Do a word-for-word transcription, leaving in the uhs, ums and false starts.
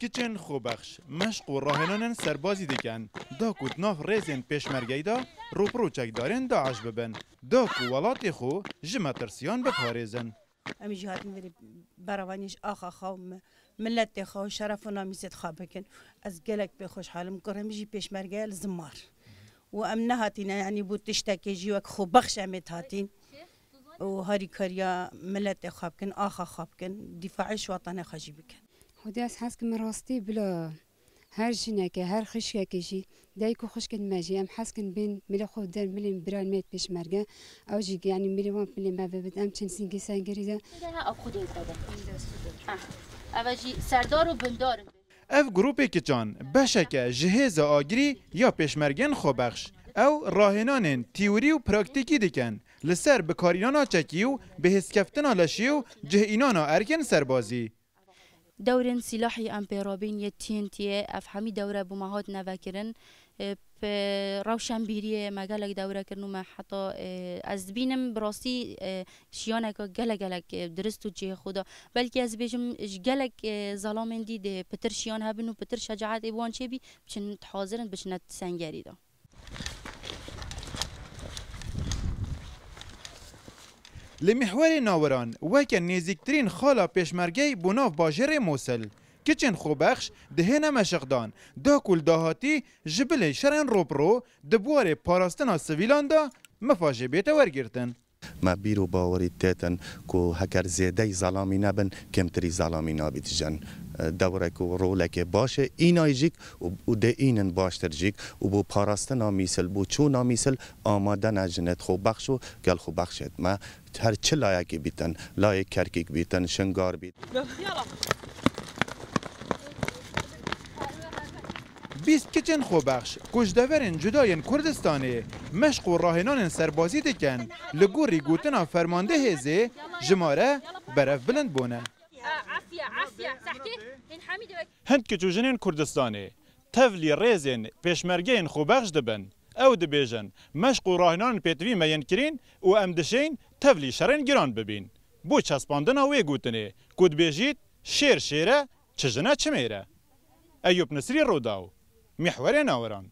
Kiçên xwebexş meşq û rahênanên serbazî dikin, da ku di nav rêzên pêşmergeyî de rûpirû çekdarên DAIŞ bibin, da ku welatê xwe ji metirsiyan biparêzin. Em jî hatin verê berevanî ji axa xwe û mi-, miletê xwe û şeref û namîsê xwe bikin. Ez gelek pê xweşhal im, kurê min jî pêşmerge ye li Zimar. Û em nehatîne, yanî bû tiştekê jî wek xwebexş em ê hatîn. Û harîkariya miletê xwe bikin, axa xwe bikin, dîfaê ji wetanê xwe jî bikin. Xwedê ez hez kim rastî bila her jineke, her xişkekê jî, dayik û xişkên me jî, em hez kin bên milê xwe der milên birayên me yê pêşmerge, ew jî, yanî milê wan milê me bibit, em çin sîngê sengerî de. Ha, ev xwedê xwe de. Ha, ev jî serdar û bindar in. Ev grûpê kiçan beşeke ji hêza agirî ya pêşmergên xwebexş. Ew rahênanên tîwrî û praktîkî dikin li ser bikarînana çekî û bihêzkeftina leşî û cihînana erkên serbazî. Dewrên sîlahî em pê rabîn yê T N T'yê, ev hemî dewre bo me hatine vekirin. E, bi rewşenbîriyê me gelek dewre kirin û me heta, e, ez dibînim bi rastî, e, şiyaneke gelek gelek, e, dirist û cihê xwe da. Belkî ez bêjim ji gelek, e, zelamên dî dê pitir şiyan hebin û pitir şecaetê bi wan çêbî, biçin hazir in, biçine sengerî de. Li Mîhwerê Nawiran weke nêzîktirîn xala pêşmergeyê bo nav bajêrê Mosil. Kiçên xwebexş dihêne meşqdan, da ku li dahatî ji bilî şerên rûpirû di buwarê parastina sivîlan de mifa jê bête wergirtin. Me bîr û bawerî têtin ku heger zêdeyî zelamî nebin, kêmtirî zelamî nabît jin. Dewrek û rolekê baş e, înay jîk û, û dê înin baştir jîk û bo parastina mîsil, bo çûna mîsil amade ne jinêt xwebexş û gel xwebexşêt me. Her çi layekî bîtin, layê Kerkîk bîtin, Şingar bît. Bîst kiçên xwebexş ku ji deverên cuda yên Kurdistanê meşq û rahênanên serbazî dikin, li gorî gotina fermandê hêzê jimare berevbilind bûne. Hind kiç û jinên Kurdistanê tevlî rêzên pêşmergeyên xwebexş dibin. Ew dibêjin, meşq û rahênanên pêtivî me yên kirîn û em dişên tevlî şerên giran bibîn. Bo çespandina wê gotinê, ku dibêjît, şêr şêr e, çi jin e, çi mêr e. Eyûp Nisrî, Rûdaw, Mîhwerê Nawiran.